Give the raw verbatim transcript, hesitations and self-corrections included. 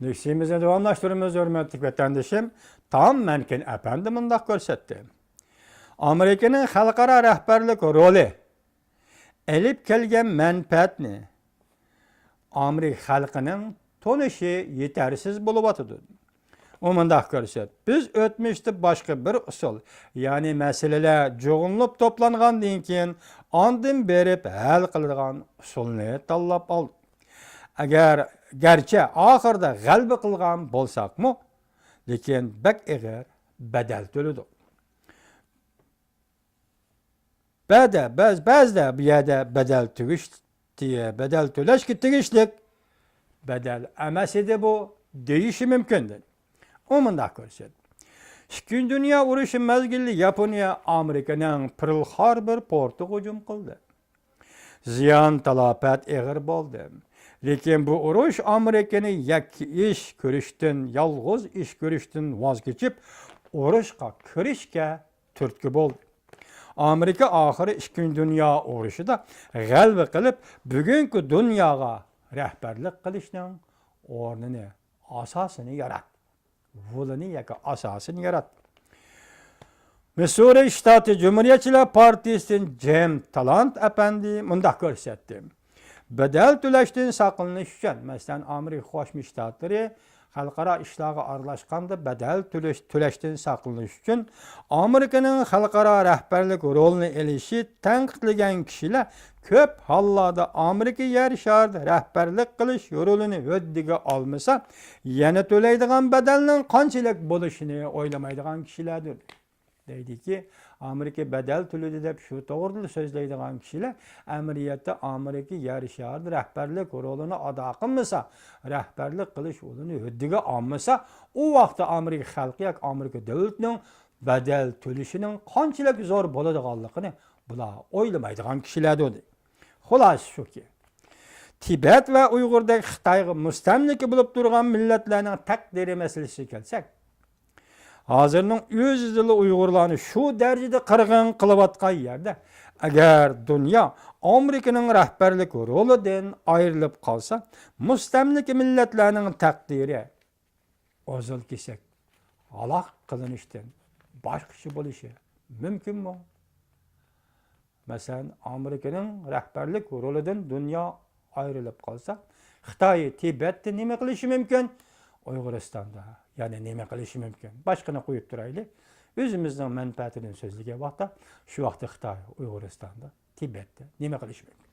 لېكسىيىمىزنى داۋاملاشتۇرىمىز، ھۆرمەتلىك ۋەتەندىشىم. تام مەنكىن ئەپەندى مۇنداق كۆرسەتتى. ئامېرىكىنىڭ خەلقئارا رەھبەرلىك رولى ئېلىپ كەلگەن مەنپەئەتنى ئامېرىكا خەلقىنىڭ تونۇشى يېتەرسىز بولۇۋاتىدۇ. ئۇ مۇنداق كۆرسەت، بىز ئۆتمۈشتە باشقا بىر ئۇسۇل، يەنى مەسىلىلەر جۇغۇنلۇپ توپلانغاندىن كېيىن ئاندىن بېرىپ ھەل قىلىدىغان ئۇسۇلنى تاللاپ ئالدۇق. ئەگەر، گەرچە ئاخىرىدا غەلىبە قىلغان بولساقمۇ، لېكىن بەك ئېغىر بەدەل تۆلىدۇق. بەدە-، بەز-، بەزىدە بۇ يەردە بەدەل تۈگۈش-، بەدەل تۆلەشكە تېگىشلىك بەدەل ئەمەس ئىدى بۇ، دېيىشى مۇمكىن. ئۇ مۇنداق كۆرسەت، ئىككىنچى دۇنيا ئۇرۇشى مەزگىلىدە ياپونىيە ئامېرىكىنىڭ پېرل خاربور پورتىغا ھۇجۇم قىلدى. زىيان، تالاپەت ئېغىر بولدى. لېكىن بۇ ئۇرۇش ئامېرىكىنى يەككە ئىش كۆرۈشتىن، يالغۇز ئىش كۆرۈشتىن ۋاز كېچىپ، ئۇرۇشقا كىرىشكە تۈرتكە بولدى. ئامېرىكا ئاخىرى ئىككىنچى دۇنيا ئۇرۇشىدا غەلىبە قىلىپ، بۈگۈنكى دۇنياغا رەھبەرلىك قىلىشنىڭ ئورنىنى، ئاساسىنى ياراتتى. ۋۇلىنى ياكى ئاساسىنى ياراتتى. مىسسۇرى شتاتى جۇمھۇرىيەتچىلەر پارتىيىسىدىن جېم تالانت ئەپەندى مۇنداق كۆرسەتتى. بەدەل تۆلەشتىن ساقلىنىش ئۈچۈن، مەسىلەن، ئامېرىكا قوشما شتاتلىرى خەلقئارا ئىشلارغا ئارىلاشقاندا بەدەل تۆلەش-، تۆلەشتىن ساقلىنىش ئۈچۈن ئامېرىكىنىڭ خەلقئارا رەھبەرلىك رولىنى ئېلىشى تەنقىدلىگەن كىشىلەر كۆپ ھاللاردا ئامېرىكا يەر شارىدا رەھبەرلىك قىلىش رولىنى ھۆددىگە ئالمىسا، يەنە تۆلەيدىغان بەدەلنىڭ قانچىلىك بولۇشىنى ئويلىمايدىغان كىشىلەردۇر. دەيدىكى، ئامېرىكا بەدەل تۆلىدى دەپ شۇ توغرىدا سۆزلەيدىغان كىشىلەر ئەمەلىيەتتە ئامېرىكا يەر شارىدا رەھبەرلىك رولىنى ئادا قىلمىسا، رەھبەرلىك قىلىش رولىنى ھۆددىگە ئالمىسا، ئۇ ۋاقىتتا ئامېرىكا خەلقى ياكى ئامېرىكا دۆلىتىنىڭ بەدەل تۆلىشىنىڭ قانچىلىك زور بولىدىغانلىقىنى بۇلار ئويلىمايدىغان كىشىلەردۇر. خۇلاسە شۇكى، تىبەت ۋە ئۇيغۇردەك خىتايغا مۇستەملىكە بولۇپ تۇرغان مىللەتلەرنىڭ تەقدىرى مەسىلىسىگە كەلسەك، ھازىرنىڭ ئۆزىدىلا ئۇيغۇرلارنى شۇ دەرىجىدە قىرغىن قىلىۋاتقان يەردە، ئەگەر دۇنيا ئامېرىكىنىڭ رەھبەرلىك رولىدىن ئايرىلىپ قالسا، مۇستەملىكە مىللەتلەرنىڭ تەقدىرى ئوزۇل-كېسەك ھالاك قىلىنىشتىن باشقىچە بولۇشى مۇمكىنمۇ؟ مەسىلەن، ئامېرىكىنىڭ رەھبەرلىك رولىدىن دۇنيا ئايرىلىپ قالسا، خىتاي تىبەتتە نېمە قىلىشى مۇمكىن؟ ئۇيغۇرىستاندا يەنە نېمە قىلىشى مۇمكىن؟ باشقىنى قويۇپ تۇرايلى. ئۆزىمىزنىڭ مەنپەئەتىدىن سۆزلىگەن ۋاقىتتا، شۇ ۋاقىتتا خىتاي ئۇيغۇرىستاندا، تىبەتتە نېمە قىلىشى مۇمكىن؟